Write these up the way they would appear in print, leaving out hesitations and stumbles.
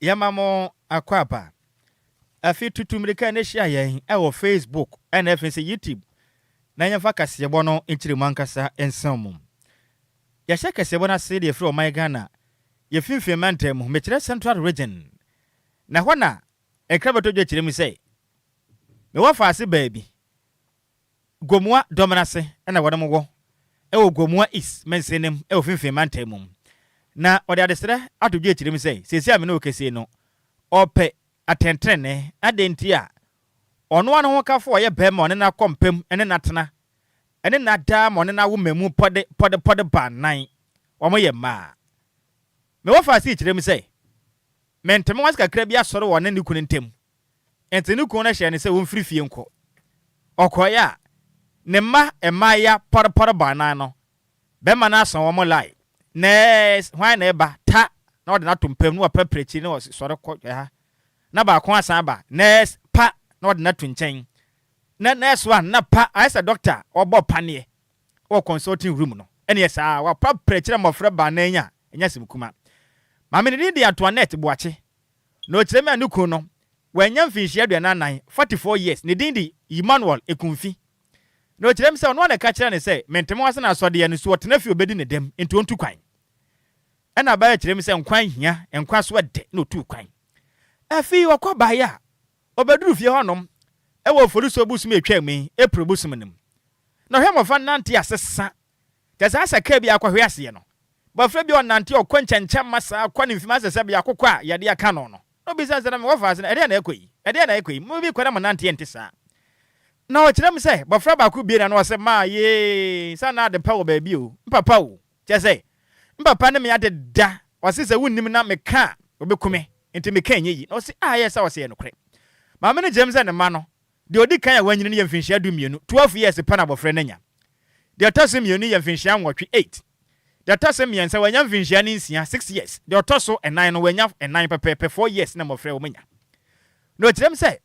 Yɛma mo akwaaba. Afi tutu mmirika na hyia yɛn wɔ Facebook ɛna afei nso YouTube na yɛmfa kaseɛbɔ no nkyerɛmu ankasa nsan mu. Yɛhyɛ kaseɛbɔ no ase deɛ ɛfiri ɔman Ghana yɛfimfini mantam mu, mekyerɛ Central Region. Na hɔ na nkra bɛtɔ dwa kyerɛ mu sɛ mewɔ faase baabi Gomoa Dɔmenase na wɔnom wɔ wɔ Gomoa East mansini no mu wɔ Finfin mantam mu. Na ɔde adesrɛ ato dwa akyerɛ mu sɛ seesei a me ne wo kasa yi no ɔpɛ atɛntrenee. Adɛn nti a ɔno ara ne hokafo a ɔyɛ barima a ɔne no akɔ mpa mu ne no atena ne no ada ma ɔne no awo mmamu pɔde pɔde pɔde baanan, wɔyɛ mmaa. Me wɔfa ase kyerɛ mu sɛ mente me ho ase kakra bi asɔre wɔ ɔne ne kunu ntam. Enti ne kunu no hyɛɛ no sɛ ɔmfiri fie nkɔ. Ɔkɔeɛ a, ne mma mmaeɛ pɔrepɔre baanan no, barima no asõ wɔn line. Nɛɛs, hwan na ɛreba? Ta! Na ɔde no ato mpa mu, na waprapra akyiri, na ɔse, Sɔre kɔ ha. Na baako asan aba, Nɛɛs, pa! Na ɔde no ato nkyɛn. Na nɛɛs one, na pa! Ayɛ sɛ dɔkta a ɔrebɔ paneɛ wɔ consulting room no. Ɛnneɛ saa, waprapra akyiri mmɔfra baanan yi a, ɛnyɛ asɛm kuma. Maame no din de Antoinette Boakye. Na ɔkyerɛ me a ne kunu no, wannya mfinhyia 44, 44 years, ne din de Emmanuel Ekumfi. Na ɔkyerɛ me sɛ ɔno ara na ɛka kyerɛɛ no sɛ mente mo ase na asɔdeɛ no so ɔtena fie ɔbɛdi ne dɛm nti ɔntu kwan. Ɛna abaayewa kyerɛ me sɛ nkwa hia, nkwa so ɛdɛ na ɔtuu kwan. Afei ɔkɔ baeɛ a, ɔbɛduru fie hɔnom ɛwɔ Oforisuo bosom a ɛtwaa mu yi, April bosom no mu. Na ɔhwɛ mmɔfra no nante asesa Kyerɛ sɛ asɛ kaa bi akɔhwe aseɛ no, bɔfra bi a ɔnante a ɔkɔ nkyɛnkyɛmma saa kɔ ne mfem asɛ sɛ bea akokɔ a yadeɛ aka no no. Na ɔbisa no sɛ, Na me wɔfa ase no, ɛdeɛn na ɛrekɔ yi? Ɛdeɛn na ɛrekɔ yi? Mo bi kɔ na mo nanteɛ nte saa. Na ɔkyerɛ me sɛ bɔfra baako bue n'ano ɔsɛ, Maa yee, sɛ na ade pa wɔ baabi o, mpapa o. Kyerɛ sɛ, mpapa ne me ade da. Ɔse sɛ wonnim na meka a, wɔbɛku me, nti meka ɛnyɛ yi. Na ɔse, Ah, ɛyɛ saa? Ɔse, Ɛyɛ nokorɛ. Maame no kyerɛ me sɛ ne mma no, Deɛ ɔdi kan a wanyini no yɛ mfinhyia 12, 12 years, pɛ na abɔfra no anya. Deɛ ɔtɔ so mmienu yɛ mfinhyia 8, 8. Deɛ ɔtɔ so mmiɛnsa wanya mfinhyia ne nsia, 6 years. Deɛ ɔtɔ so nnan no wanya nnan pɛpɛɛpɛ, 4 years, na mmɔfra wɔn anya. Na ɔkyerɛ mu sɛ,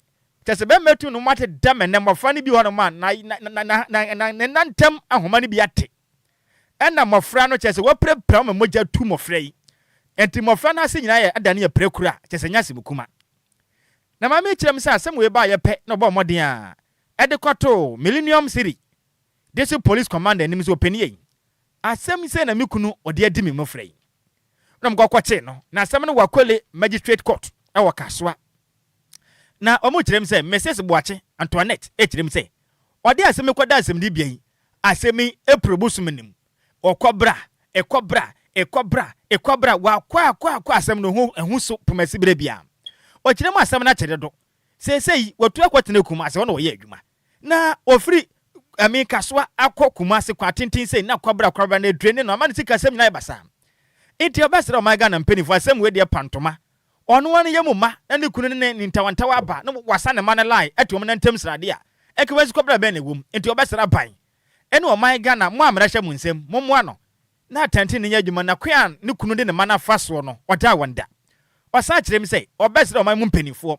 kyɛ sɛ bɛrima tu no mu ate da mɛ nɛ mmɔfra no bi hɔ nom a na na na na na na ne nan ntam ahoma no bi ate. Ɛna mmɔfra no kyerɛ sɛ wɔapirapira wɔn ma mogya tu mmɔfra yi. Nti mmɔfra no ase nyinaa yɛ adane apirakuro a kyerɛ sɛ nyɛ asɛm kuma. Na maame yi kyerɛ me sɛ asɛm wei baeɛ pɛ na ɔbɔɔ mmɔden a ɛde kɔtoo Millennium City District Police Commander anim sɛ ɔpanin ei, asɛm sei na me kunu ɔde adi me mmɔfra yi. Na wɔkɔ kɔkyee no, na asɛm no wɔ Akole Magistrate Court wɔ Kasoa. Na wɔkyerɛ me sɛ Mrs. Boakye Antoinette kyerɛ me sɛ ɔde asɛm yi kɔda asɛmdibea yi, asɛm yi April bosome no mu Ɔkɔ bra, ɛkɔ bra, ɛkɔ bra, ɛkɔ bra, wakɔ akɔ akɔ asɛm no ho ɛho so pomasi berɛ biara. Ɔkyerɛ mu asɛm no akyɛ dodo. Seesei watu akɔtena Kumasi hɔ na ɔyɛ adwuma. Na ɔfiri I Kasoa akɔ Kumasi kwan tenten sei na kɔ bra kɔ bra na ɛdrene no ama ne sikasɛm nyinaa ayɛ basaa. Nti ɔbɛsrɛ ɔman Ghana mpanimfoɔ asɛm wei deɛ pa ntoma. Ɔno ara ne yam mma na ne kunu ne ne ntawantawa aba na wasa ne mma no line atu wɔn nan ntam sradeɛ a, ɛka wei nso kɔ bra bɛn na ɛwɔ mu. Nti ɔbɛsrɛ aban Ɛne ɔman Ghana mo a mmara hyɛ mo nsam, mommoa no na atɛntrenee nyɛ adwuma na kwan a ne kunu de ne mma no afa soɔ no, ɔdaa wɔn da. Ɔsan kyerɛɛ mu sɛ ɔbɛsrɛ ɔman mu mpanimfoɔ,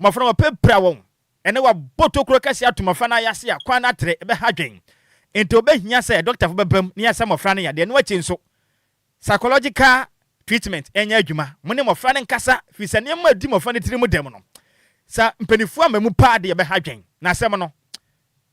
mmɔfra no wɔapirapira wɔn, ɛnnɛ wɔabɔ tokuro kɛseɛ ato mmɔfra no ayase a kwan no atrɛ, ɛbɛha adwene, enti ɔbɛhia sɛ dɔktafo bɛba mu na yɛasa mmɔfra no yadeɛ, ɛno akyi nso Psychological treatment nyɛ adwuma. Mo ne mmɔfra no nkasa, firi sɛ nneɛma a ɛdi mmɔfra no tiri mu dɛm no, sɛ mpanimfoɔ amma mu paa deɛ ɛbɛha adwene. Na asɛm no,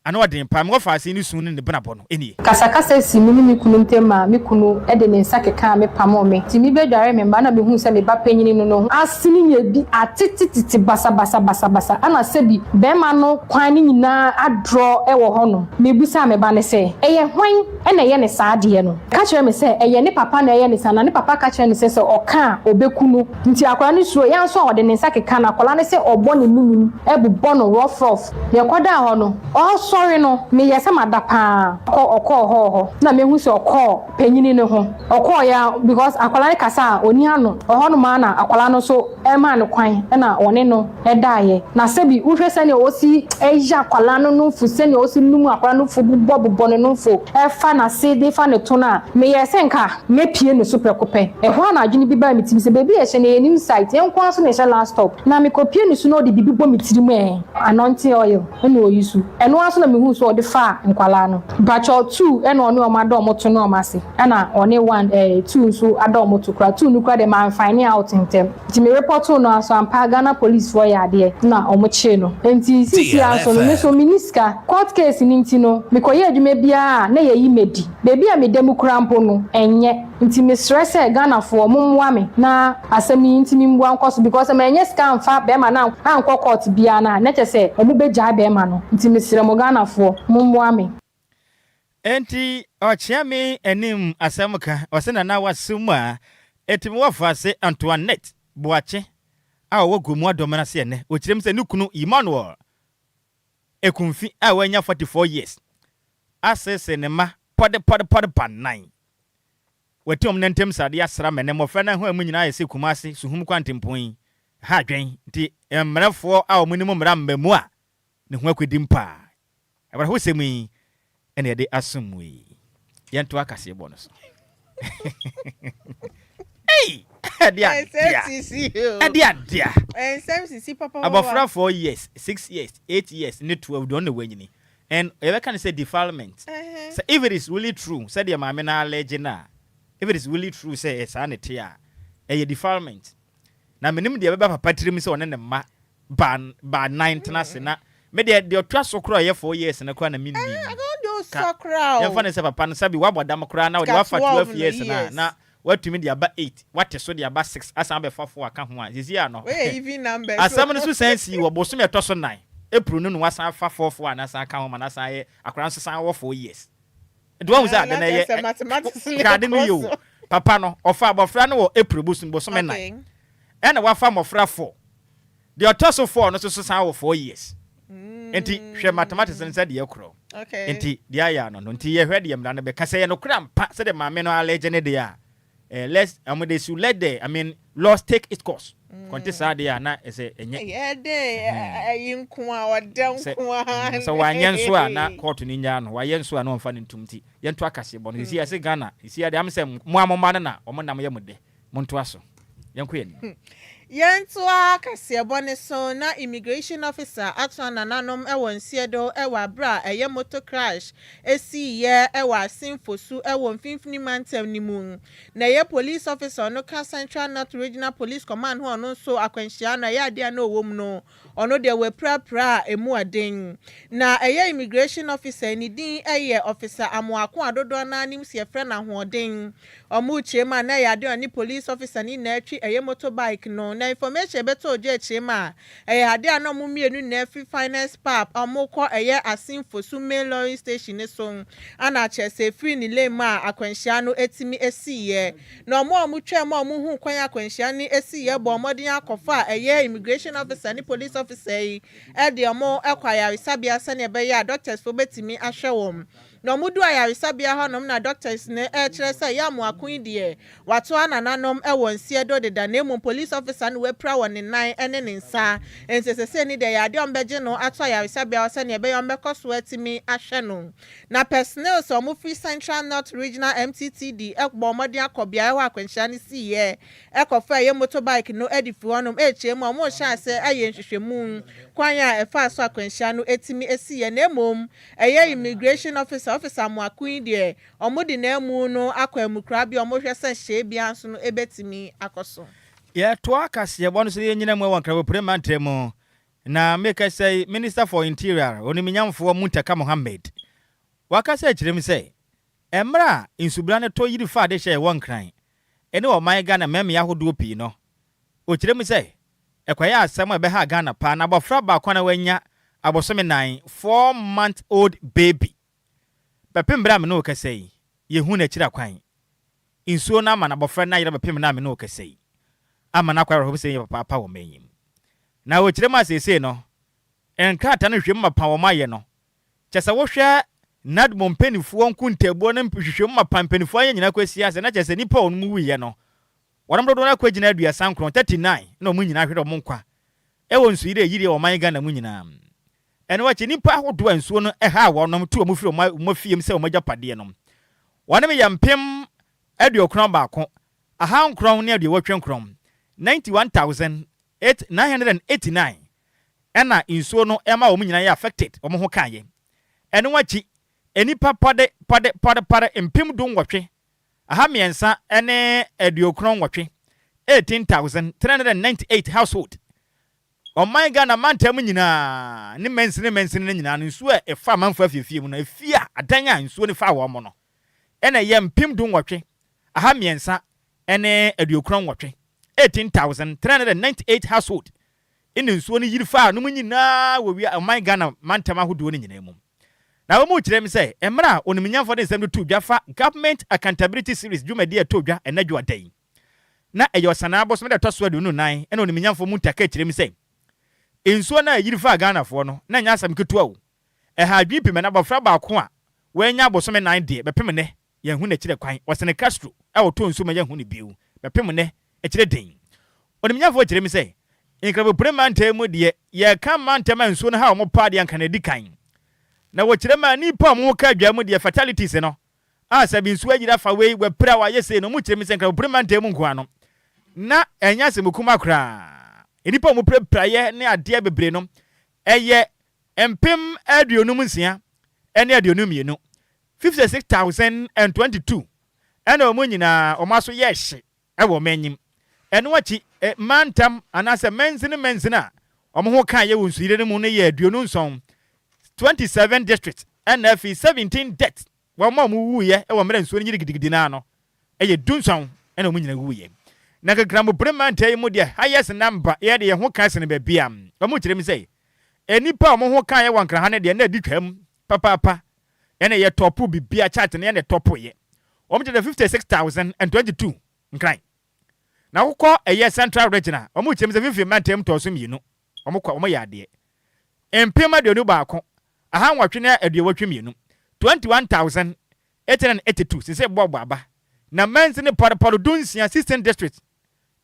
ano ɔden paa. Me wɔfaase ne su ne ne benabɔ no nie. Kasakasa sii me ne me kunu ntam maa me kunu de ne nsa kekaa me pamoo me. Nti me bɛdwaree me mma na mehuu sɛ me ba panyini no no ho asene nyɛ bi atetetete basabasabasabasa ɛna sɛbi bɛɛma no kwan no nyinaa adrɔ wɔ hɔ nom. Mebisaa me ba no sɛ ɛyɛ hwan na ɛyɛ no saa adeɛ no? Ɔka kyerɛɛ me sɛ ɛyɛ ne papa na ɛyɛ no saa na ne papa ka kyerɛɛ no sɛ sɛ ɔka a ɔbɛku no. Nti akwadaa no suro, yɛn nso a ɔde ne nsa keka no, akwadaa no sɛ ɔbɔ ne menim bobɔ no rough rough. Yɛkɔdaa hɔ no, ɔresɔre no, meyɛɛ sɛ mada pa ara. Ɔkɔ ɔkɔɔ hɔɔ hɔ na mehu sɛ ɔkɔɔ panyini no ho. Ɔkɔeɛ ara because akwadaa no kasa a ɔnni ano. Ɛhɔnom ara na akwadaa no nso maa no kwan na ɔne no daeɛ. Na sɛbi wohwɛ sɛdeɛ ɔsi yɛ akwadaa no nofo, sɛdeɛ ɔsi num akwadaa no nofo, bobɔ bobɔ ne nofo, fa n'ase de fa ne to no a, meyɛɛ sɛ nka mɛpue ne so prɛko pɛ. Ɛhɔ ara na adwene bi baa me tirim sɛ baabi a yɛhyɛ no ɛyɛ new site, yɛn nko ara nso na yɛhyɛ last stop. Na mekɔpue ne so na ɔde biribi bɔ me tirim ɛ, anointing oil na ɔyi so. Ɛno ara nso. so na mehuu sɛ ɔde faa nkwadaa no. Mpakyɛw two ɛna ɔne wɔn ada wɔn to ne wɔn ase ɛna ɔne one ɛɛ two nso ada wɔn to koraa two no koraa deɛ man find out ntɛm nti me repɔtoo no ara so ampa Ghana police foɔ yɛ adeɛ na wɔn kyee no nti sisi ara nso no me nso menni sika court case no nti no mekɔyɛ adwuma biara a na yɛyi madi baabi a meda mu koraa mpo no ɛnyɛ. Nti mesrɛ sɛ Ghanafoɔ mo mmoa me na asɛm yi ntumi mmoa nkɔ so because sɛ mannya sika amfa bɛɛma no ankɔ court biara no a na kyerɛ sɛ ɔmo bɛgyae bɛɛma no nti mesrɛ mo Ghanafoɔ mo mmoa me. Enti ɔkyea me anim asɛm ka, ɔse Nana w'asɛm mu a ɛtumi wɔ faase Antoinette Boakye a ɔwɔ Gomoa Dɔmena ase ɛnnɛ. Ɔkyerɛ mu sɛ ne kunu Emmanuel Ekumfi a wanya 44 years aseesee ne mma pɔdepɔdepɔde bannan. Wɔate wɔn nan ntam srade asra mɛnɛ mmɔfra no ahoa mu nyinaa ayɛ sɛ Kumasi suhum kwantempɔn yi ha adwen nti mmerɛfoɔ a wɔn nim mmara mma mu a ne ho akɔdim paa. Awerɛhosɛm yi na yɛde asom mo yi. Yɛntoa kaseɛbɔ no so. Ei! Ɛde adea. Ɛde adea. Abɔfra 4 years, 6 years, 8 years ne 12 deɛ ɔno na wanyini. And yɛbɛka no sɛ defilement. Sɛ if it is really true sɛdeɛ maame no allege no a, if it is really true sɛ ɛyɛ saa na ɛte a, ɛyɛ defilement. Na menim deɛ ɛbɛba papa tirim sɛ ɔne ne mma baanan tena ase na me deɛ deɛ ɔtoa so koraa ɔyɛ 4 years no koraa na mennim. Ka yɛmfa no sɛ papa no sɛbi wabɔ dam koraa na ɔde wafa 12 years no a na watumi de aba 8, wate so de aba 6 asan abɛfa 4 aka ho a, seesei ano asɛm no so san sii wɔ bosome a ɛtɔ so 4, April no na wasan afa 4 4 a na asan aka ho ma no asan ayɛ akwadaa nso san wɔ 4 years. Nti wahu sɛ ade no ɛyɛ hwɛ ade no yie o. Papa no ɔfa abɔfra no wɔ April bosom bosome 4 ɛna wafa mmɔfra 4. Deɛ ɔtɔ so 4 no nso so san wɔ 4 years. Nti hwɛ mathematics no sɛ deɛ ɛkorɔ. Nti deɛ ayɛ ano no nti yɛhwɛ deɛ mmara no bɛka sɛ ɛyɛ nokorɛ ampa sɛdeɛ maame no allege ne deɛ a eh, let's I mean, they should let the I mean laws take its course. Kɔnte saa deɛ a na ɛsɛ ɛnyɛ. Ɛyɛ dɛ ɛyi nko a ɔdɛ nko a. Sɛ wanyɛ nso a na court no nyaa no, wayɛ nso a na ɔmfa no ntom nti yɛnto akaseɛ bɔ no. Sisi yɛse Ghana, sisi adeɛ am sɛ mo a mo mma no na wɔn nam yɛ mo dɛ. Montoa so. Yɛnkɔ yɛn anim. Yɛntoa kaseɛbɔ no so na immigration officer atoa nananom wɔ nseɛdo wɔ abere a ɛyɛ motor crash esiiɛ wɔ Assin Fosu wɔ Mfimfini Mantam no mu. Na ɛyɛ police officer ɔno ka Central North Regional Police Command ho, ɔno nso akwanhyia no ɛyɛ adeɛ a na ɔwɔ mu no, ɔno deɛ wapirapira a emu ɔden. Na ɛyɛ immigration officer, ne din yɛ Officer Amoako a dodoɔ no anim si yɛfrɛ no Ahoɔden. Ɔmo kyerɛ mu a na ɛyɛ adeɛ a ɔne police officer ne nyinaa twi ɛyɛ motorbike no. Na information ɛbɛtɔ ogya akyerɛ mu a ɛyɛ adeɛ a na ɔmo mmienu nyinaa firi Finest Pub a ɔmo kɔ ɛyɛ Assin Fosu main lorry station ne so ana kyerɛ sɛ efiri ne lane mu a akwanhyia no etimi esiiɛ. Na ɔmo a ɔmo twɛn mu a ɔmo hu kwan akwanhyia no esiiɛ bɔ ɔmɔden akɔfa a ɛyɛ immigration officer ne police officer yi ɛde ɔmo ɛkɔ ayaresabea sɛnea ɛbɛyɛ a doctors fo bɛtumi ahwɛ wɔn. Na ɔmo du ayaresabea hɔnom na doctors no ɛkyerɛ sɛ ɛyɛ Amoako yi deɛ wato anananom ɛwɔ nseɛ do deda, na emu police officer no wapira wɔ ne nan ɛne ne nsa. Nti sɛsɛ ni deɛ yɛ adeɛ a ɔmo no ato ayaresabea hɔ sɛnea ɛbɛyɛ ɔmo bɛkɔ so atumi ahwɛ no. Na personnel sɛ ɔmo firi Central North Regional MTTD ɛbɔ ɔmɔden akɔ beaeɛ hɔ akwanhyia no siiɛ ɛkɔfa ɛyɛ motorbike no ɛde firi hɔnom ɛrekyerɛ mu a ɔmo hyɛ ase ayɛ nhwehwɛmu kwan a ɛfa so akwanhyia no etimi esiiɛ. Na emom ɛyɛ immigration officer, Officer Amoako yi deɛ, ɔmo de n'amu no akɔ amukorabea a ɔmo hwɛ sɛ hyɛ bia nso no ebetumi akɔ so. Yɛtoa kaseɛbɔ no so, yɛnyina mu wɔ Nkrabopire mantam mu na meka sɛ Minister for Interior, Oniminyamfoɔ Muntaka Mohammed, wakasa akyerɛ mu sɛ mmerɛ a nsubra no tɔ yiri fa ade hyɛ ɛwɔ Nkran ɛne ɔman Ghana mmammea ahodoɔ pii no, ɔkyerɛ mu sɛ ɛkɔyɛ asɛm a ɛbɛha Ghana paa na abɔfra baako a na wanya abosome 4, 4 month old baby, bɛpem berɛ a me ne wo kasa yi, yɛhu n'akyiri akwan. Nsuo no ama n'abɔfra no ayerɛ bɛpem no a me ne wo kasa yi ama no akɔ awerɛhoɔ sɛ yɛ papaapa wɔ manyim. Na wɔkyerɛ mu a seesei no nkrataa no hwehwɛmu mapa wɔn ayɛ no kyɛ sɛ wohwɛ NADMO mpanimfoɔ nkontabuo ne nhwehwɛmu mapa mpanimfoɔ ayɛ nyinaa kɔsi ase na kyerɛ sɛ nnipa a wɔn mu wuyɛ no, wɔn dodoɔ no akɔgyina 39, 39, na wɔn nyinaa hwere wɔn nkwa ɛwɔ nsuyiri a ɛyiri wɔ ɔman Ghana mu nyinaa. Ɛno akyi, nnipa ahodoɔ a nsuo no ɛha wɔnom tu wɔn firi wɔn afie mu sɛ wɔn agyapadeɛ no, wɔnom yɛ 91,989, 91,989, ɛna nsuo no ɛma wɔn nyinaa yɛ affected, wɔn ho kaeɛ. Ɛno akyi, nnipa pɔde pɔde pɔde pɔde 18,398, 18,398 household. Ɔman Ghana mantam nyinaa ne mansini mansini no nyinaa no, nsuo a ɛfa amanfoɔ afiefie mu no, efie a adan a nsuo no fa wɔn no, ɛna ɛyɛ 18,398, 18,398 household ɛna nsuo no yiri fa no mu nyinaa wɔ wia ɔman Ghana mantam ahodoɔ no nyinaa mu. Na wɔn mu kyerɛ mi sɛ mmerɛ a onimnyamfoɔ de nsɛm no to dwa fa Government Accountability Series dwumadi a ɛtɔ dwa ɛnɛ dwoada yi, na ɛyɛ Ɔsanaa bosome da ɛtɔ so 24, ɛna onimnyamfoɔ Muntaka kyerɛ mi sɛ nsuo no a yiri fa Ghanafoɔ no na nyɛ asɛm ketewa o. Ɛha adwene pii mɛ na abɔfra baako a wɔanya abosome 4 deɛ, bɛpem nnɛ yɛnhu n'akyirɛ kwan. Wɔsene Castro a wɔtɔ nsuo ma yɛnhu no bio bɛpem nnɛ akyirɛ den. Onimnyamfoɔ kyerɛ mi sɛ Nkrabopire mantam mu deɛ, yɛka mantam a nsuo no ha wɔn paa deɛ, anka na edi kan. Na wɔkyerɛ mu a, nnipa a wɔn ka adwa mu deɛ, fatalities no a sɛ bi nsuo ayiri afa wei, wɔapira, wɔayɛ sei no, wɔn kyerɛ mu sɛ Nkrabopire mantam mu nkoa no na ɛnyɛ asɛm kuma koraa. Nnipa a wɔn pirapiraeɛ ne adeɛ bebree no ɛyɛ 56,022, 56,022, ɛna wɔn nyinaa wɔn aso yɛ hye ɛwɔ wɔn anim. Ɛno akyi, mantam anaasɛ mansini mansini a wɔn ho ka yɛ wɔ nsuyire no mu no yɛ 27, 27 district, ɛna afei 17 death, wɔn a wɔn wuyɛ wɔ mmerɛ nsuo no yiri gidigidi naa no ɛyɛ 17, ɛna wɔn nyinaa wuyɛ. Na Nkramopire mantam yi mu deɛ, highest number yɛde yɛn ho ka sene baabi a wɔn kyerɛ mu sɛ nnipa a wɔn ho ka yɛ wɔ Nkran ha no deɛ, na adi twam papaapa, ɛna yɛ top bibia chart no, yɛ top yɛ. Wɔn kyerɛ 56,022 Nkran. Na wokɔ ɛyɛ Central Region a, wɔn kyerɛ mu sɛ Fifi mantam tɔ so mmienu, wɔn kɔ wɔn yɛ adeɛ 21,882, 21,882 sise bɔɔbɔ aba. Na mansini pɔrepɔre 16, 16 district,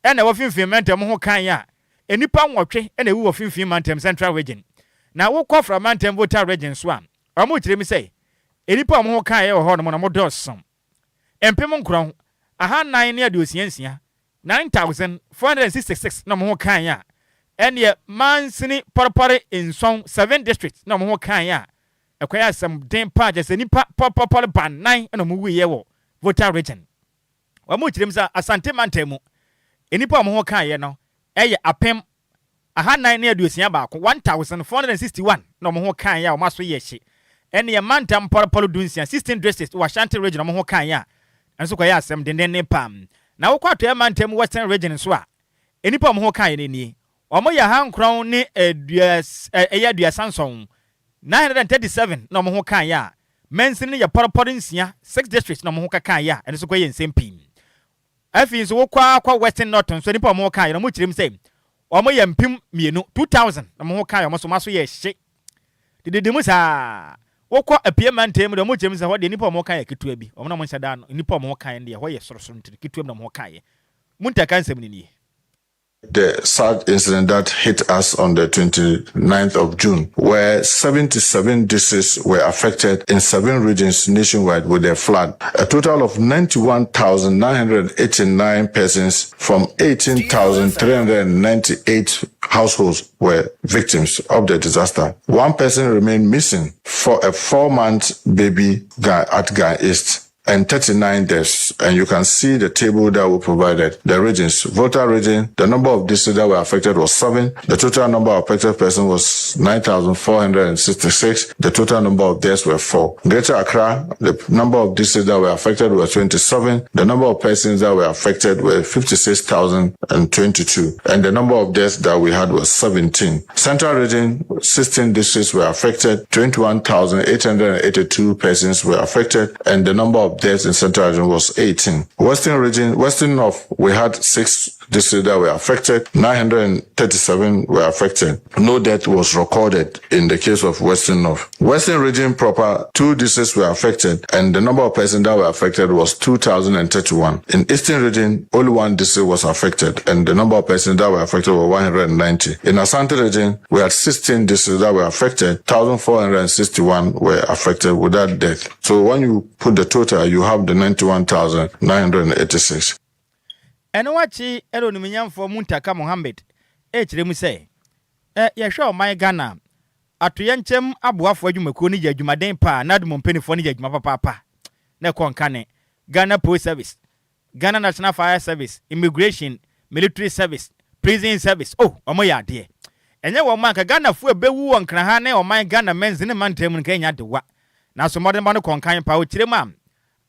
ɛna ɛwɔ Finfin mantam ho kan a nnipa 8 ɛna ɛwu wɔ Finfin mantam, Central Region. Na wokɔ Fra mantam, Volta Region so a, wɔn kyerɛ mu sɛ nnipa a wɔn ho kan yɛ wɔ hɔ nom na wɔn dɔɔso 9,466, 9466 na wɔn ho kan a ɛneɛ mansini pɔrepɔre 7, seven district, na wɔn ho kan a ɛkɔyɛ asɛm den paa kyerɛ sɛ nnipa pɔrepɔrepɔre banan ɛna wɔn wuyɛ wɔ Volta Region. Wɔn kyerɛ mu sɛ Asante mantam mu, nnipa a wɔn ho kan yɛ no ɛyɛ 1,461, 1461 na wɔn ho kan yɛ a wɔn aso yɛ hye. Ɛne mantam pɔrepɔre 16, 16 districts wɔ Ashanti Region, wɔn ho kan yɛ a ɛnso kɔyɛ asɛm dendenne pam. Na wokɔ Atɔeɛ mantam, Western Region nso a, nnipa a wɔn ho kan yɛ no nie, wɔn yɛ 937, 937 na wɔn ho kan yɛ a mansini no yɛ pɔrepɔre nsia, six districts, na wɔn ho kaka yɛ a ɛno nso kɔyɛ nsɛm pii. Afei nso wokɔ akɔ Western North nso, nnipa a wɔn ho kan yɛ no, wɔn kyerɛ mu sɛ wɔn yɛ 2,000, 2000 na wɔn ho kan yɛ, wɔn nso wɔn aso yɛ hye dididi mu saa. Wokɔ Apie mantam mu deɛ, wɔn kyerɛ mu sɛ hɔ deɛ, nnipa a wɔn ho kan yɛ ketewa bi. Wɔn na wɔn nhyɛ da no, nnipa a wɔn ho kan deɛ, hɔ yɛ sorosoro nti ketewa bi na wɔn ho kan yɛ. Muntaka nsɛm no nie. The sad incident that hit us on the 29th of June, where 77 districts were affected in seven regions nationwide with a flood. A total of 91,989 persons from 18,398 households were victims of the disaster. One person remained missing for a 4-month baby at Ga East and 39 deaths. And you can see the table that we provided. The regions, Volta Region, the number of districts that were affected was seven. The total number of affected persons was 9,466. The total number of deaths were four. Greater Accra, the number of districts that were affected were 27. The number of persons that were affected were 56,022. And the number of deaths that we had was 17. Central Region, 16 districts were affected. 21,882 persons were affected. And the number of deaths in Central Region was 18. Western Region, Western North, we had six districts that were affected. 937 were affected. No death was recorded in the case of Western North. Western Region proper, two districts were affected, and the number of persons that were affected was 2,031. In Eastern Region, only one district was affected, and the number of persons that were affected were 190. In Ashanti Region, we had 16 districts that were affected. 1,461 were affected without death. So when you put the total, you have the 91,986. Ɛno akyi, ɛna onimnyamfoɔ Muntaka Mohammed ɛkyerɛ mu sɛ ɛ yɛhwɛ ɔman Ghana. Atoyɛnkyɛm aboafoɔ adwumakuo no yɛ adwumaden paa na NADMO mpaninfoɔ no yɛ adwuma papaapa na ɛkɔ nkane. Ghana Post Service, Ghana National Fire Service, Immigration, Military Service, Prison Service, oh wɔn yɛ adeɛ. Ɛnyɛ wɔn a anka Ghanafoɔ ɛbɛwu wɔ Nkraha ne ɔman Ghana mansini mantam mu no nka ɛnyɛ adewa. Nanso mmɔdenbɔ no kɔ nkan paa. Ɔkyerɛ mu a,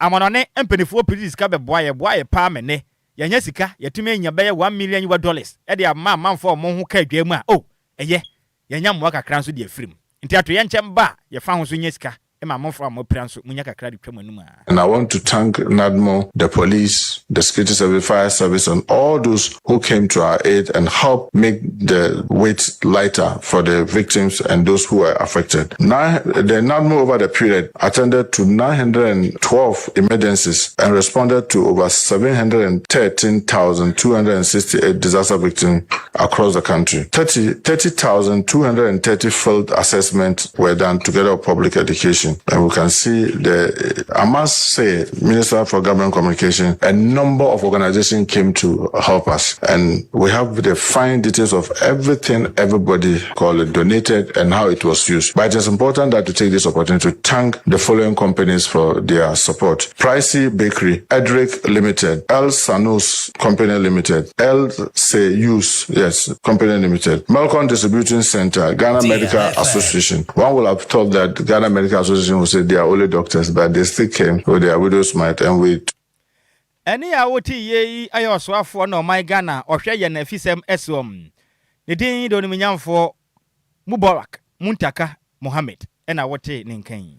amanɔne mpaninfoɔ pii de sika bɛboa yɛ, boa yɛ paa ma ɛnnɛ yɛanya sika, yɛatumi anya bɛyɛ 1 million US dollars de ama amanfoɔ a wɔn ho ka adwaa mu a, oh ɛyɛ. Yɛanya mmoa kakra nso de afiri mu. Nti atoyɛnkyɛm ba a, yɛfa ho nso nya sika ma amanfoɔ a wɔapira nso, munya kakra de twa mo anom a. And I want to thank NADMO, the police, the security service, fire service, and all those who came to our aid and helped make the weight lighter for the victims and those who were affected. Nine, the NADMO over the period attended to 912 emergencies and responded to over 713,268 disaster victims across the country. 30,230 field assessments were done together with public education. And we can see the, I must say, Minister for Government Communication, a number of organizations came to help us. And we have the fine details of everything everybody called it donated and how it was used. But it is important that we take this opportunity to thank the following companies for their support. Pricey Bakery, Edric Limited, El Sanus Company Limited, El Seyus, yes, Company Limited, Melcon Distributing Center, Ghana Medical Association. One will have thought that Ghana Medical Association will say they are only doctors, but they still came with their widow's mite and we Ɛne a wote yie yi ayɛ ɔsoafoɔ na ɔman Ghana ɔhwɛ yɛn afisɛm ɛsoɔm ne din de Onimnyamfoɔ Mubarak Muntaka Mohammed ɛna wote ne nkan.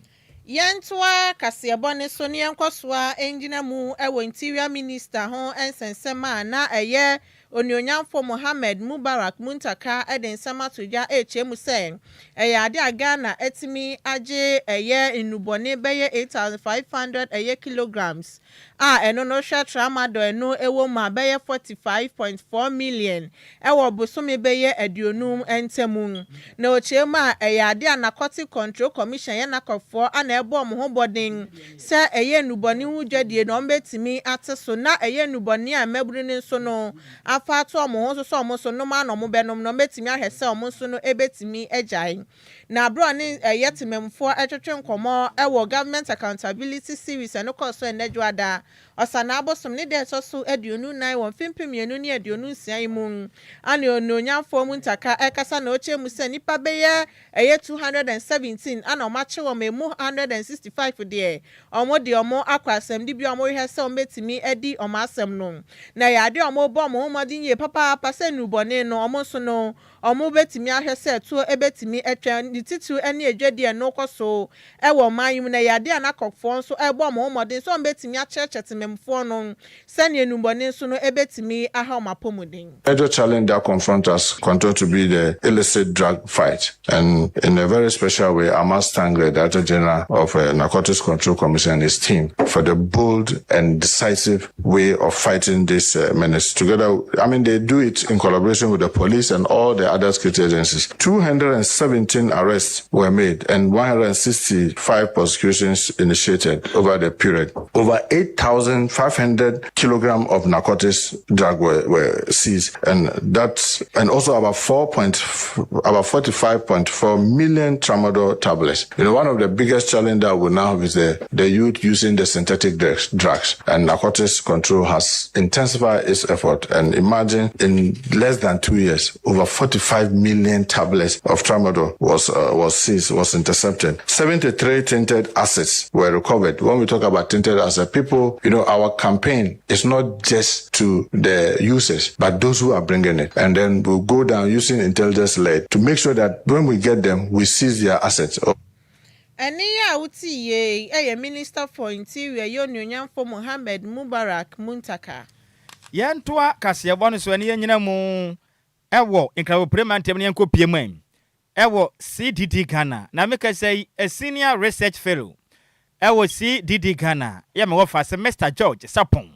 Yɛntoa kaseɛbɔ ne so ne yɛnkɔ soa ngyina mu wɔ Interior Minister ho nsɛnsɛm a na ɛyɛ Onuonyamfo Mohammed Mubarak Muntaka de nsɛm ato dwa ɛrekyerɛ mu sɛ ɛyɛ ade a Ghana atumi agye ɛyɛ nnubɔne bɛyɛ 8500 ɛyɛ kilograms a ɛno no hwɛ tramadol ɛno ɛwɔ mu a bɛyɛ 45.4 million ɛwɔ bosome bɛyɛ 50 ntam. Na ɔkyerɛ mu a ɛyɛ ade a Narcotic Control Commission yɛ nakɔfoɔ ana ɛbɔ ɔmo ho bɔden sɛ ɛyɛ nnubɔne ho dwadie na ɔmo bɛtumi ate so, na ɛyɛ nnubɔne a mmabunu no nso no afa ato ɔmo ho so sɛ ɔmo nso nom ana ɔmo bɛnom na ɔmo bɛtumi ahwɛ sɛ ɔmo nso no ɛbɛtumi agyae. Na abere ne ɛyɛ temamfoɔ ɛtwetwe nkɔmɔ ɛwɔ Government Accountability Series ɛno kɔɔ so ɛnɛ Dwoada Ɔsanaa abosom ne deɛ ɛtɔ so 24 wɔ mfimfin 2026 yi mu ana Onuonyamfoɔ Muntaka ɛkasa na ɔkyerɛ mu sɛ nipa bɛyɛ ɛyɛ 217 ana ɔmo akye wɔn, emu 165 deɛ ɔmo de ɔmo akɔ asɛmdi bi a ɔmo rehwɛ sɛ ɔmo bɛtumi adi ɔmo asɛm no. Na ɛyɛ adeɛ a ɔmo bɔ ɔmo ho mmɔden yie papaapa sɛ nnubɔne no ɔmo nso no ɔmo bɛtumi ahwɛ sɛ tuo ɛbɛtumi atwa ne titiri ɛne adwadie no kɔ so ɛwɔ ɔman yi mu. Na ɛyɛ adeɛ a n'akɔfoɔ nso ɛbɔ ɔmo ho mmɔden sɛ ɔmo bɛtumi akyerɛkyerɛ temamfoɔ no sɛnea nnubɔne nso no ɛbɛtumi aha ɔmo apɔmuden. Major challenge that confront us continue to be the illicit drug fight. And in a very special way, I must thank the Director General of Narcotics Control Commission and his team for the bold and decisive way of fighting this menace. Together, I mean, they do it in collaboration with the police and all the other security agencies. 217 arrests were made and 165 prosecutions initiated over the period. Over 8,500 kilograms of narcotics drug were seized, and that's and also about 4 point, about 45.4 million tramadol tablets. One of the biggest challenge that we now have is the youth using the synthetic drugs, and Narcotics Control has intensified its effort. And imagine, in less than 2 years, over 45 million tablets of tramadol was seized, was intercepted. 73 tainted assets were recovered. When we talk about tainted assets, people, our campaign is not just to the users, but those who are bringing it. And then we'll go down using intelligence led to make sure that when we get them, we seize their assets. Ɛne a wote yie ɛyɛ Minister for Interior yɛ Onuonyamfo Mohammed Mubarak Muntaka. Yɛntoa kaseɛbɔ no so ɛne yɛnyina mu ɛwɔ Nkrabopire mantam ne yɛnkɔ pie mu ɛwɔ CDD Ghana. Na meka sɛ a senior research fellow ɛwɔ CDD Ghana yɛ mewɔ fa sɛ Mr George Sapon,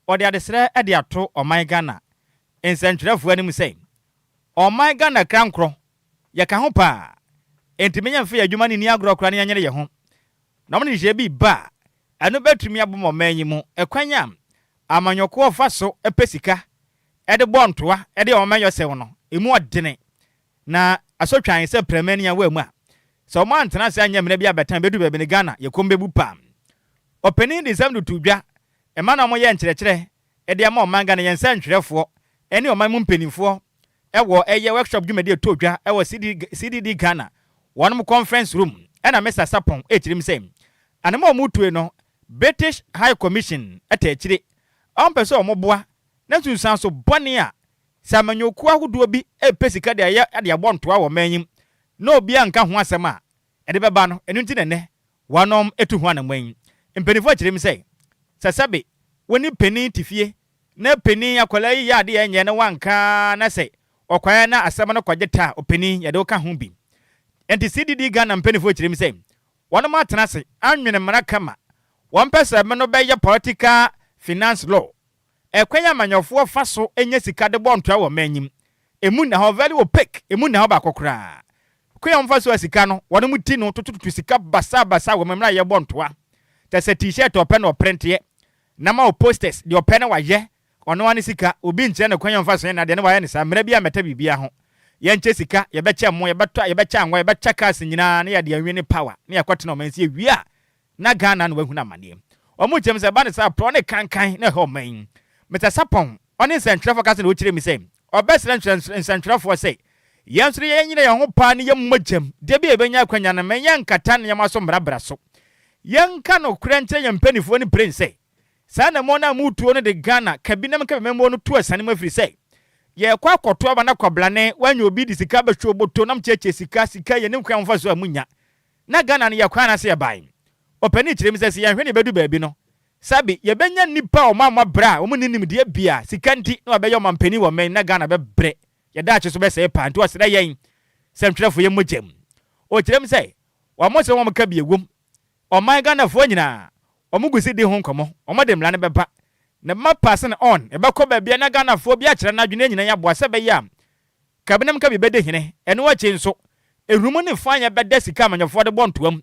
ɔde adesrɛ ɛde ato ɔman Ghana nsɛntwerɛfoɔ anim sɛ ɔman Ghana krankorɔ yɛka ho paa, enti menya mfe yɛ adwuma no ni agorɔ koraa ne yɛnyere yɛ ho na ɔmo ne nhyehyɛ bi ba a ɛno bɛtumi abɔ ɔman yi mu ɛkwan a amanyɔkoɔ fa so pɛ sika ɛde bɔ ntoa ɛde ɔman yɔsɛw no emu ɔdene. Na asotwan sɛ prɛmɛ ne awa mu a, sɛ wɔn antena ase anyɛ mmara bi abɛtan bɛdu baabi no Ghana yɛ kɔm bɛbu paa. Ɔpanin de nsɛm de to dwa ɛma na wɔyɛ nkyerɛkyerɛ de ama ɔman Ghana yɛn nsɛntwerɛfoɔ ne ɔman mu mpanimfoɔ wɔ ɛyɛ workshop dwumadi a ɛtɔ dwa wɔ CDD Ghana wɔnom conference room ɛna Mister Sarpong ɛrekyerɛ mu sɛ anamɔ a wɔtue no British High Commission ta akyire a wɔmpɛ sɛ wɔboa na nsunsuanso bɔne a sɛ amanyɔkuo ahodoɔ bi repɛ sika de ayɛ de abɔ ntoa wɔ ɔman yi mu na obiara nka ho asɛm a ɛde bɛba no, ɛno nti na ɛnnɛ wɔnom tu ho anammɔn yi. Mpanimfoɔ kyerɛ mu sɛ, sɛ sɛbe wo ne panin te fie na panin akwadaa yi yɛ adeɛ a ɛnyɛ na wanka na sɛ ɔkwaeɛ na asɛm no kɔgye ta a, ɔpanin yɛde wo ka ho bi. Enti CDD Ghana mpanimfoɔ kyerɛ mu sɛ, wɔnom atena ase anwene mmara kama, wɔmpɛ sɛ me no bɛyɛ political finance law Ɛkwan a amanyɔfoɔ fa so nya sika de bɔ ntoa wɔ ɔman yi mu, ɛmu nna hɔ, very opaque, ɛmu nna hɔ baako koraa. Kwan a wɔfa so a sika no, wɔnom ti no totototo sika basaa basaa wɔ mmerɛ a yɛbɔ ntoa. Kyerɛ sɛ T-shirt a ɔpɛ na ɔprinteɛ, na ma wo posters, deɛ ɔpɛ na wayɛ, ɔno ara ne sika, obi nkyerɛ no kwan a ɔmfa so yɛ n'adeɛ na wayɛ no saa, mmara biara mmɛta biribiara ho. Yɛnkyɛ sika, yɛbɛkyɛ mmo, yɛbɛtɔ, yɛbɛkyɛ anwa, yɛbɛkyɛ cars nyinaa na yɛde anwene power na yɛakɔtena ɔman yi so. Yɛwie a, na Ghana na wahunu amaneɛ. Wɔn kyerɛ mu sɛ ɛba no saa porɔ ne kankan na ɛha ɔman yi. Mister Sarpong ɔne nsɛntwerɛfoɔ kasa na ɔkyerɛ mu sɛ ɔbɛsrɛ nsɛntwerɛfoɔ sɛ yɛn nso yɛnyere yɛn ho paa ne yɛn mogyam da bi a yɛbɛnya akwanya no ma yɛnkata nneɛma so mmrabra so. Yɛnka nokorɛ nkyerɛ yɛn mpaninfoɔ no pren sɛ saa anammɔn no a moretuo no de Ghana kabinam kabimammuo no to asiane mu ɛfiri sɛ yɛrekɔ akɔto aba no akwablane woanya obi de sika abɛhwɛ oboto nam kyeakyea sika sika yɛnim kwan a momfa so a monya Na Ghana no yɛkɔe anaasɛ yɛbae? Ɔpanin kyerɛ mu sɛ, sɛ yɛnhwɛ na yɛbɛdu baabi no, sɛbe yɛbɛnya nnipa a wɔammɔ bra a wɔnni nimdeɛ biara, sika nti na wɔabɛyɛ ɔmampanin wɔ ɔman yi na Ghana bɛbrɛ, yɛn daakye nso bɛsɛe paa. Nti ɔsrɛ yɛn sɛntwerɛfoɔ yɛmmɔ gya mu. Ɔkyerɛ mu sɛ, wɔn sɛ wɔn ka bi ɛwom, ɔman Ghanafoɔ nyinaa wɔn gu so di ho nkɔmmɔ, wɔde mmara no bɛba na ɛbɛma pass no on, ɛbɛkɔ baabi a na Ghanafoɔ bi akyerɛ n'adwene yɛn nyinaa yɛaboa sɛ ɛbɛyɛ a Kabenam ka bi bɛdi hene. Ɛno akyi nso, ehurumu ne fanyɛ bɛda sika a amanyɔfoɔ de bɔ ntoa mu.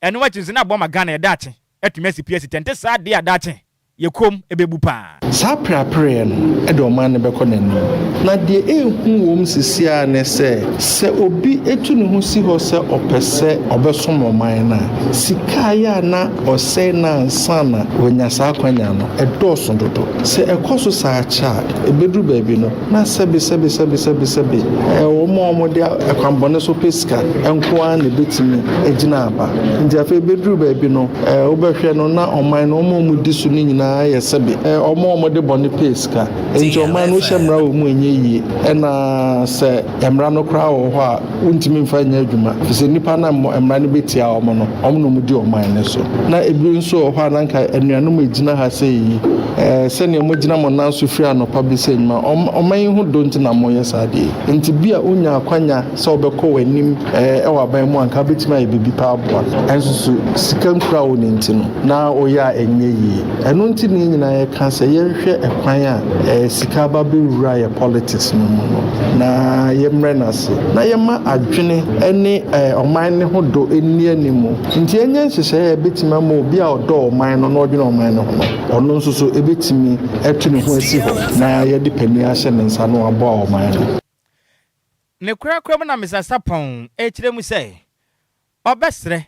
Ɛno akyi nso, na aboa ma Ghana yɛ daakye atumi asi pi asi tɛ. Nte saa deɛ a daakye yɛ komm ɛbɛbu paa. Saa apereapereɛ no de ɔman no bɛkɔ n'anim. Na deɛ ɛrehu wɔ mu seesei ara ne sɛ, sɛ obi tu ne ho si hɔ sɛ ɔpɛ sɛ ɔbɛsom ɔman no a, sika a ɛyɛ a na ɔsɛe no ansa na wanya saa akwanya no, ɛdɔɔso dodo. Sɛ ɛkɔ so saa kyɛ a, ɛbɛduru baabi no, Na sɛbe, sɛbe, sɛbe, sɛbe, sɛbe, ɛɛ, wɔn a wɔde akwammɔne so pɛ sika nko ara na ebetumi agyina aba. Nti afei ebeduru baabi no, ɛɛ, wobɛhwɛ no na ɔman no, wɔn a wɔdi so no nyinaa yɛ sɛbe, ɛɛ, wɔn a wɔde bɔne pɛ sika. Enti ɔman no, wohyɛ mmara wɔ mu a ɛnyɛ yie. Ɛna sɛ mmara no koraa wɔ hɔ a, wontumi mfa nyɛ adwuma, efisɛ nnipa no a mmara no betia wɔn no, wɔn na wɔdi ɔman no so. Na ebi nso wɔ hɔ a na anka anuanom a egyina ha sɛ yi, ɛɛ, sɛnea mogyina mo nan so firi anɔpa besi anwummerɛ, ɔm, ɔman yi ho dɔ nti na moyɛ saa adeɛ yi. Enti bi a wonya akwanya sɛ wobɛkɔ w'anim, ɛɛ, wɔ aban mu a, anka wobɛtumi ayɛ biribi paa aboa. Nanso so sika nkura wo no nti no, na woyɛ a ɛnyɛ yie. Ɛno nti na yɛn nyinaa yɛka sɛ yɛnhwɛ ɛkwan a, ɛɛ, sika aba bɛwura yɛn politics no mu no, na yɛmmrɛ no ase, na yɛmma adwene ne ɔman no ho dɔ nni anim. Nti yɛnyɛ nhyehyɛeɛ a ɛbɛtumi ama obi a ɔdɔ ɔman no na ɔdwene ɔman no ho no, ɔno nso so ɛbɛtumi atu ne ho asi hɔ na yɛde panin ahyɛ ne nsa na waboa ɔman no. Ne korakora mu na Mister Sarpong rekyerɛ mu sɛ ɔbɛsrɛ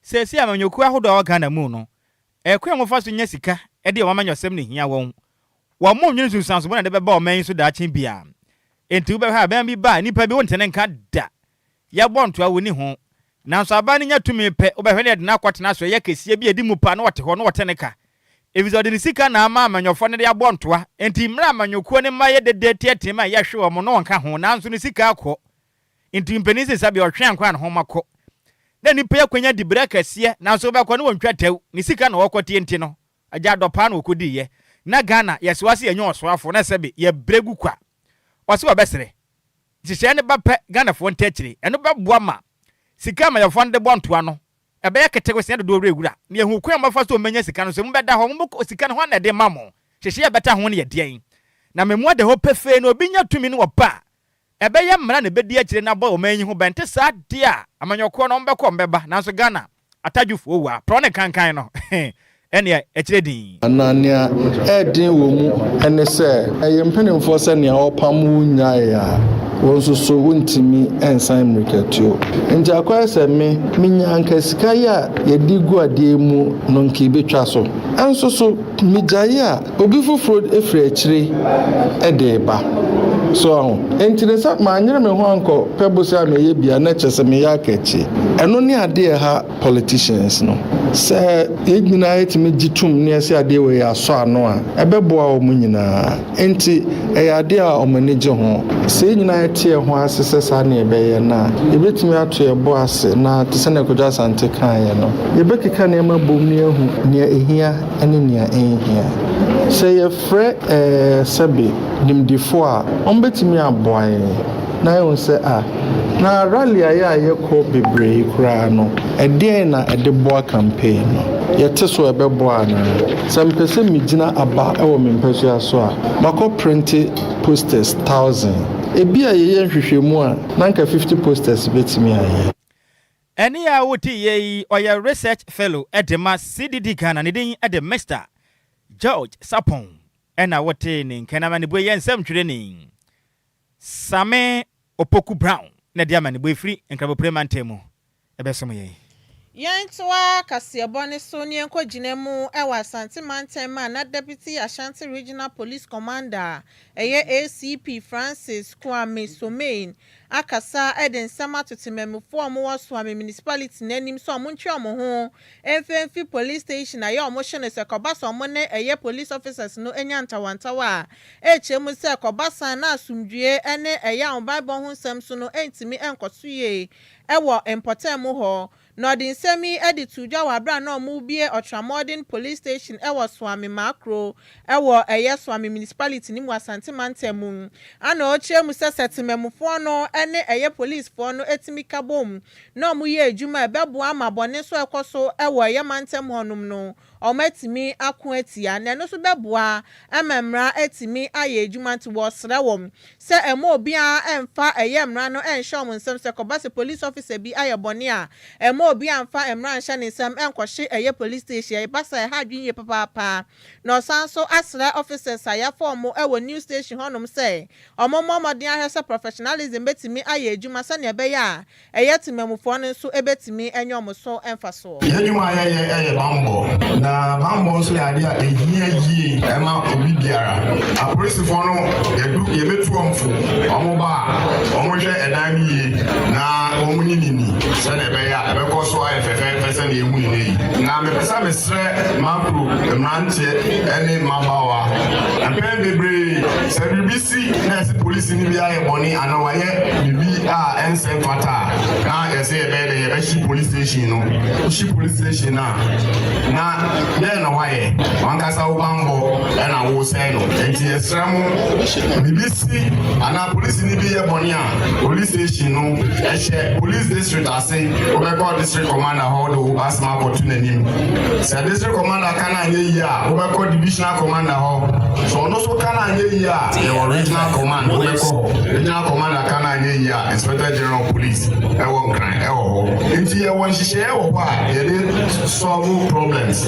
seesei amanyɔkuo ahodoɔ a ɛwɔ Ghana mu no, ɛkwan a wɔfa so nya sika de yɛ wɔn amanyɔsɛm no hia wɔn. Wɔnnwene nsunsuanso bɔne a ɛde bɛba ɔman yi so daakye biara. Enti wobɛhwɛ a aban bi ba a, nnipa bi wonte ne nka da. Yɛbɔ ntoa wonni ho. Nanso aban no nya tumi pɛ, wobɛhwɛ na yɛde no akɔtena asoɛeɛ kɛseɛ bi a ɛdi mu paa na ɔte hɔ na ɔte ne ka. Efisɛ ɔde ne sika na ama amanyɔfoɔ no de abɔ ntoa. Enti mmerɛ a amanyɔkuo no mma yɛ dede teateam a yɛhwe wɔn no ɔnka ho, nanso ne sika akɔ. Enti mpanin se sɛbea ɔtwe ankɔ a ne ho kɔ. Na nnipa yi akwanya diberɛ kɛseɛ, nanso wobɛkɔ no wɔntwa tɛw, ne sika na ɔrekɔteɛ nti no, agya dɔ paa na ɔkɔdiiɛ. Na Ghana, yɛsoa se yɛnyɛ ɔsoafoɔ na sɛbe yɛbrɛ gu kwa. Ɔse wɔbɛsrɛ. Nhyehyɛeɛ no ba pɛ, Ghanafoɔ nte akyire. Ɛno bɛboa ma sika a amayɛfoɔ no de bɔ ntoa no, ɛbɛyɛ ketewa sɛ dodoɔ werɛ wura. Na yɛhu kwan a mobɛfa so mobɛnya sika no nso, mobɛda hɔ, mobɛkɔ, sika no hwan na ɛde ma mo? Nhyehyɛeɛ a ɛbɛta ho no yɛ deɛn? Na memu ada hɔ pefee na obi nya tumi no ɔba a, Ɛbɛyɛ mmara na ɛbɛdi akyire na abɔ ɔman yi ho ban nte saa deɛ a amanyɔkuo no wɔbɛkɔ wɔbɛba nanso Ghana atadwofoɔ wua prɔ ne kankan no Ɛnea ɛkyerɛ din. Na nea ɛyɛ den wɔ mu ne sɛ, ɛyɛ mpanimfoɔ sɛ nea ɔrepam wo nnyae a, wo nso so wontumi nsan mmirikatuo. Nti akɔyɛ sɛ me, menya anka sika yi a yɛde gu adeɛ mu no nka ɛbɛtwa so. Nso so megyae a, obi foforɔ firi akyire de reba. So wahu? Nti no sɛ manyere me ho ankɔ pɛ bosea a meyɛ bi a, na kyerɛ sɛ meyɛ aka akyire. Ɛno ne adeɛ a ɛha politicians no. Sɛ yɛn nyinaa yɛtumi gye tom na yɛse adeɛ wei yɛasɔ ano a, ɛbɛboa wɔn nyinaa. Enti ɛyɛ adeɛ a wɔn ani gye ho. Sɛ yɛn nyinaa yɛte yɛn ho ase sɛ saa na yɛbɛyɛ no a, yɛbɛtumi ato yɛn bo ase na te sɛdeɛ Kwadwo Asante kaeɛ no, yɛbɛkeka nneɛma bom na yɛahu nea ɛhia ne nea ɛnhia. Sɛ yɛfrɛ ɛɛ sɛbe nimdefoɔ a, wɔbɛtumi aboa yɛn. Na yɛahu sɛ a, na rally a yɛ a yɛkɔ bebree yi koraa no, ɛdeɛn na ɛde boa campaign no? Yɛte so a ɛbɛboa anaa? Sɛ mepɛ sɛ megyina aba wɔ me mpasua so a, makɔ printe posters thousand. Ebia yɛyɛ nhwehwɛmu a, na anka 50 posters bɛtumi ayɛ. Ɛnne a wotiiɛ yi, ɔyɛ Research Fellow de ma CDD Ghana, ne din de Mister George Sarpong na wotee ne nka no amanebue yɛ nsɛmtwerɛni. Same Opoku Brown na ɛde amanebɔ ɛfiri Nkrabopre mantam mu bɛsom yɛn. Yɛntoa kaseɛbɔ no so na yɛnkɔgyina mu wɔ Asante mantam a na Deputy Ashanti Regional Police Commander a ɛyɛ ACP Francis Kwame Somein akasa de nsɛm ato temamufoɔ a wɔwɔ Suame Municipality no anim sɛ wɔntwe wɔn ho mfa mfi police station a ɛyɛ wɔn hye no sɛ kɔba sɛ wɔn ne ɛyɛ police officers no nya ntawantawa a Ɛkyerɛ mu sɛ kɔbasan na asomdwoe ne ɛyɛ ahobammɔ ho nsɛm so no ntumi nkɔ so yie wɔ mpɔtam hɔ. Na ɔde nsɛm yi de too dwa wɔ bere a na wɔrebue Ultramodern Police Station wɔ Suame Makro wɔ ɛyɛ Suame Municipality no mu wɔ Asante Mantam mu. Ana ɔkyerɛ mu sɛ sɛ temamufoɔ no ne ɛyɛ policefoɔ no tumi ka bom na wɔyɛ adwuma a ɛbɛboa ama bɔne nso a ɛkɔ so wɔ ɛyɛ mantam hɔnom no wɔatumi ako atia, na ɛno nso bɛboa ma mmara atumi ayɛ adwuma. Nti wɔsrɛ wɔn sɛ mma obiara mmfa ɛyɛ mmara no nnhyɛ wɔn nsam, sɛ ɛkɔba sɛ police officer bi ayɛ bɔne a, mma obiara mmfa mmara nnhyɛ ne nsam nnkɔhye ɛyɛ police station, ɛba saa a ɛha adwene yie papaapa. Na ɔsan nso asrɛ officers a yɛafa wɔn wɔ new station hɔnom sɛ wɔmmɔ mmɔden ahwɛ sɛ professionalism bɛtumi ayɛ adwuma sɛnea ɛbɛyɛ a Ɛyɛ temanmufoɔ no nso bɛtumi anya wɔn so mfasoɔ. Yɛn adwuma a yɛyɛ yɛ bammɔ, na bammɔ nso yɛ adeɛ a ɛhia yie ma obi biara. Apolisifoɔ no, yɛdu yɛbɛtu wɔn fo, wɔn ba a, wɔhwɛ ɛdan no yie na wɔn ne no ni sɛdeɛ ɛbɛyɛ a ɛbɛkɔ so ayɛ fɛfɛɛfɛ sɛdeɛ yɛhu no nnɛ yi. Na mepɛ sɛ mesrɛ m'akuro mmeranteɛ ne mmabaawa, mpɛn bebree sɛ biribi si na yɛse polisini bi ayɛ bɔne anaa wayɛ biribi a ɛnsɛ mfata a, na yɛse yɛbɛyɛ dɛ yɛbɛhye police station no. Wohye police station no a, na dɛn na woayɛ? W'ankasa wo bammɔ na woresɛe no. Enti yɛsrɛ mo, biribi si anaa polisini bi yɛ bɔne a, police station no ɛhyɛ police district ase. Wobɛkɔ district commander hɔ wode wo asɛm akɔto n'anim. Sɛ district commander ka no anyɛ yie a, wobɛkɔ divisional commander hɔ. Sɛ ɔno nso ka no anyɛ yie a, yɛwɔ regional command, wobɛkɔ hɔ. Regional commander ka no anyɛ yie a, Inspector General of Police ɛwɔ Nkran ɛwɔ hɔ. Nti yɛwɔ nhyehyɛeɛ wɔ hɔ a yɛde solve problems.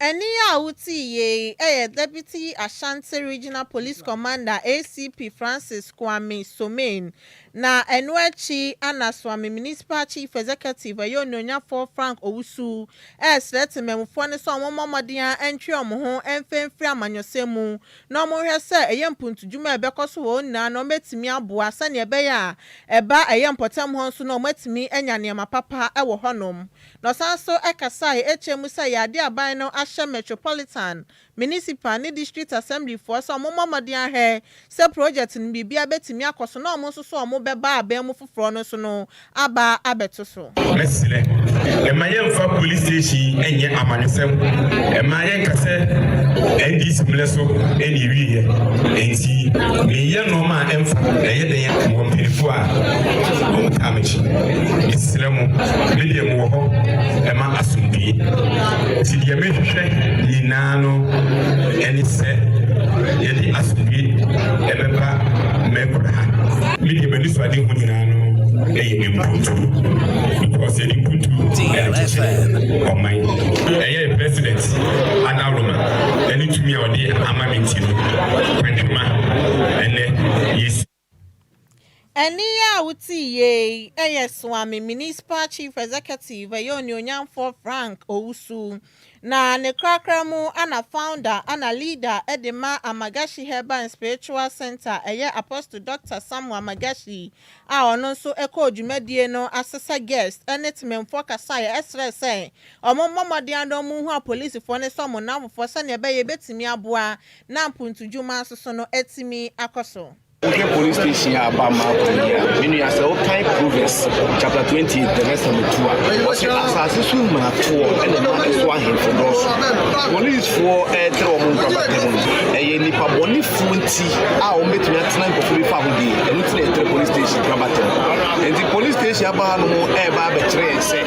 Ɛnne a wotii yei yɛ Deputy Ashanti Regional Police Commander ACP Francis Kwame Somein. Na ɛno akyi na Suame Municipal Chief Executive ɛyɛ Onuonyafoɔ Frank Owusu resrɛ temanmufoɔ no sɛ wɔmmɔ mmɔden ara ntwe wɔn ho mfa mfiri amanyɔsɛm mu na wɔnhwɛ sɛ ɛyɛ mpuntudwuma a ɛbɛkɔ so wɔ hɔ nyinaa no wɔbɛtumi aboa sɛdeɛ ɛbɛyɛ a ɛba ɛyɛ mpɔtam hɔ nso no wɔatumi anya nneɛma papa wɔ hɔnom. Na ɔsan nso kasae kyerɛɛ mu sɛ ɛyɛ ade a aban no ahyɛ Metropolitan, Municipal ne District Assemblyfoɔ sɛ wɔmmɔ mmɔden ahwɛ sɛ project no biribiara bɛtumi akɔ so na wɔn nso so a wɔbɛba aban mu foforɔ no nso no aba abɛto so. Mɛsrɛ, mma yɛmfa police station yi nyɛ amanyɔsɛm, mma yɛnka sɛ NDC mmerɛ so na ɛwieɛ, enti meyɛ nnoɔma a ɛmfa, ɛyɛ dɛn a mewɔ mpanimfoɔ a wɔtaa m'akyi. Mesrɛ mo, me deɛ mewɔ hɔ ma asomdwoeɛ, nti deɛ mehwehwɛ nyinaa no ne sɛ yɛde asomdwoeɛ ɛbɛba m'akura ha. Me deɛ m'anisoadehu nyinaa no. Ɛyɛ mpuntu because yɛde mpuntu ɛna kyekyere ɔman. Ɛyɛ President adaworoma ɛne tumi a ɔde ama me nti no, Kwantwema ɛnɛ yɛsi. Ɛne a wote yie ɛyɛ Suame Municipal Chief Executive, ɛyɛ Onuonyamfoɔ Frank Owusu, na ne korakora mu ana founder ana leader ɛde ma Amagashi Herbal and Spiritual Center, ɛyɛ Apostle Dr Samuel Amagashi, a ɔno nso ɛkɔɔ dwumadie no asesa guest ɛne temamfoɔ kasaeɛ, ɛsrɛ sɛ ɔmo mmɔ mmɔden ano ɔmo hu apolisifoɔ ne sɛ ɔmo namfofoɔ sɛnea ɛbɛyɛ ebɛtumi aboa na mpuntudwuma nso so no atumi akɔ so. Wohwɛ police station a aba Maako yi a, me nua, sɛ wokan Proverbs chapter 28 the verse number 2 a, ɔsɛ asase so mmaratoɔ ɛna ɛma ɛso ahemfo dɔɔso. Policefoɔ ɛretere wɔn nkorabata mu no, ɛyɛ nipa bɔnefoɔ nti a wɔn bɛtumi atena nkurɔfoɔ bi fa ahodie. Ɛno ti na ɛtere police station nkorabata mu. Nti police station aba ha no ho ɛreba abɛkyerɛ yɛn sɛ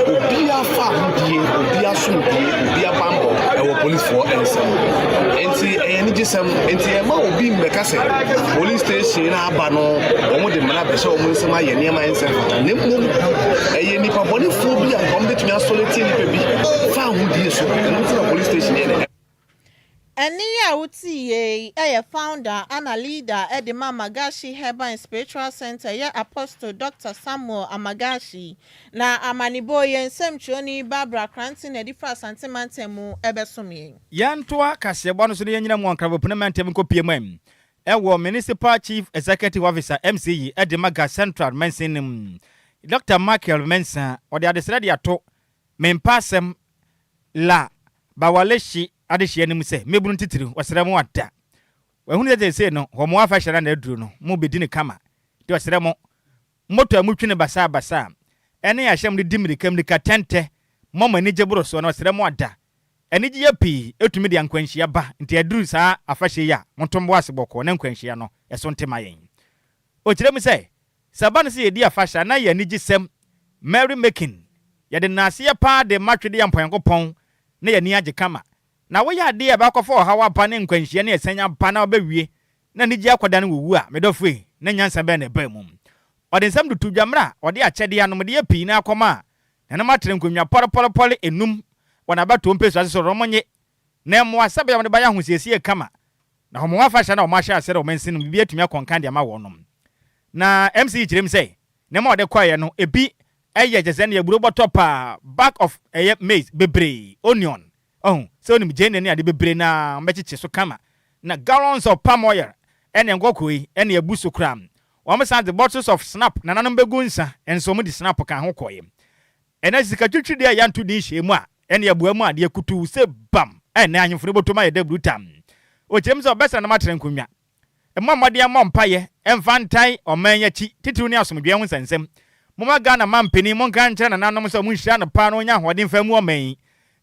obiara fa ahodie, obiara somdie, obiara bambɔ ɛwɔ policefoɔ nsam. Nti ɛyɛ anigyesɛm. Nti ɛma obi mmɛka sɛ police station na aba no, wɔn de mmara bɛhyɛ wɔn nsam ayɛ nneɛma nsɛm fata, na mmom ɛyɛ nipa bɔnefoɔ bi a nka wɔn bɛtumi asɔre tie nipa bi fa ahodie so. Ɛno nti na police station yɛ ne. Ɛne a wote yie ɛyɛ founder ana leader ɛde ma Amagashi Herbal and Spiritual Center, yɛ Apostle Dr Samuel Amagashi. Na amanibɔ yɛn nsɛmtwerɛni Barbara Kranten na ɛde fa Asante mantam mu ɛbɛsom yɛn. Yɛntoa kaseɛbɔ no so no, yɛnyina mu ɔnkrabɔpene mantam nkɔpie mu am ɛwɔ Municipal Chief Executive Officer, MCE, ɛde ma Ga Central mansin no mu, Dr Michael Mensah, ɔde adesrɛ de ato mempa asɛm la bawale hye adehyia no mu sɛ mmɛbunu titiri wɔsrɛ mo ada wahunu sɛ seesei no hɔ mo afahyɛ no na aduru no mo bɛdi ne kama, nti ɔsrɛ mo moto a mutwi ne basabasa ɛne ahyɛm de di mmirika mmirika tɛntɛ mɔ mo anigye boro soɔ no, ɔsrɛ mo ada anigye yɛ pii ɛtumi de ankwanhyia ba. Nti aduru saa afahyɛ yi a, montombo ase bɔkɔɔ na nkwanhyia no ɛso nte ma yɛn. Ɔkyerɛ mu sɛ sɛ ba no sɛ yɛdi afahyɛ na yɛ anigye sɛm, merry making, yɛde naaseɛ paa de ma twede Nyankopɔn na yɛni agye kama, na woyɛ adeɛ a ɛbɛakɔfa ɔhaw aba ne nkwanhyia ne ɛsɛn aba na wobɛwie na anigye akɔda no wɔwu a, medɔfo yi, na nyansa bɛn na ɛbaa mu? Ɔde nsɛm de to dwa mmerɛ a ɔde akyɛdeɛ anomdeɛ pii na akɔma a nanom atere nkonnwa pɔrepɔrepɔre enum wɔ n'abatoɔ mpɛsua ase sɛ ɔmo nye na mmoa sɛ bɛyɛ wɔde bɛyɛ ahosiesie kama na wɔn afahyɛ na wɔn ahyɛ ase dɛ wɔn nsi no biribi atumi akɔnkan de ama wɔn. Na MCE kyerɛ mu sɛ nneɛma a ɔde kɔɛ no ebi ɛyɛ kyɛ sɛ ne aburo bɔtɔ paa, bag of ɛyɛ maize bebree, onion, ɔho sɛ onim gyeene ne ade bebree na wɔbɛkyekye so kama, na gallons of palm oil ɛne nkɔkɔɔ yi ɛne abu so koraa. Wɔn san de bottles of schnapps, nananom bɛgu nsa nso, wɔn de schnapps ka ho kɔɛ. Ɛnɛ sika twitwi deɛ yɛnto din hyɛ mu a ɛne abua mu adeɛ kutu sɛ bam ɛnɛ ahemfo no bɔtɔm ayɛ dɛ tam. Ɔkyerɛ mu sɛ ɔbɛsra nam atrɛ nkonnwa mmɔ mmɔden mmɔ mpayɛ ɛmfa ntan ɔman akyi titiriw ne asomdwoeɛ ho nsɛnsɛm. Momma Ghana ma mpanin monka nkyerɛ nananom sɛ ɔmo nhyira no paa na ɔnya ahoɔden fa mu ɔman yi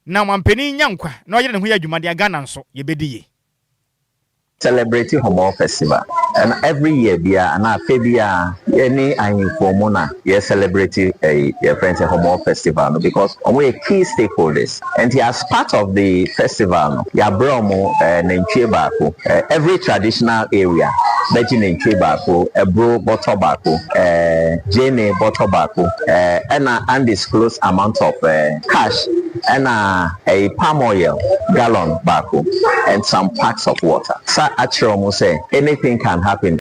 na ɔmampanin nya nkwa na ɔyere ne ho yɛ adwumadeɛ, Ghana nso yɛbɛdi yie. Celebrate Homowo Festival and every year bia ana afe bia yɛne ahemfo mu na yɛ celebrate ɛyi yɛfrɛ sɛ Homowo Festival no because ɔmo yɛ key stakeholders. Nti as part of the festival no, yɛabrɛ ɔmo nantwie baako. Every traditional area bɛgye nantwie baako, ɛburo bɔtɔ baako, gyeene bɔtɔ baako, ɛna undisclosed amount of cash, ɛna ɛyi palm oil gallon baako and some packs of water. Sa akyerɛ ɔmo sɛ anything can happen.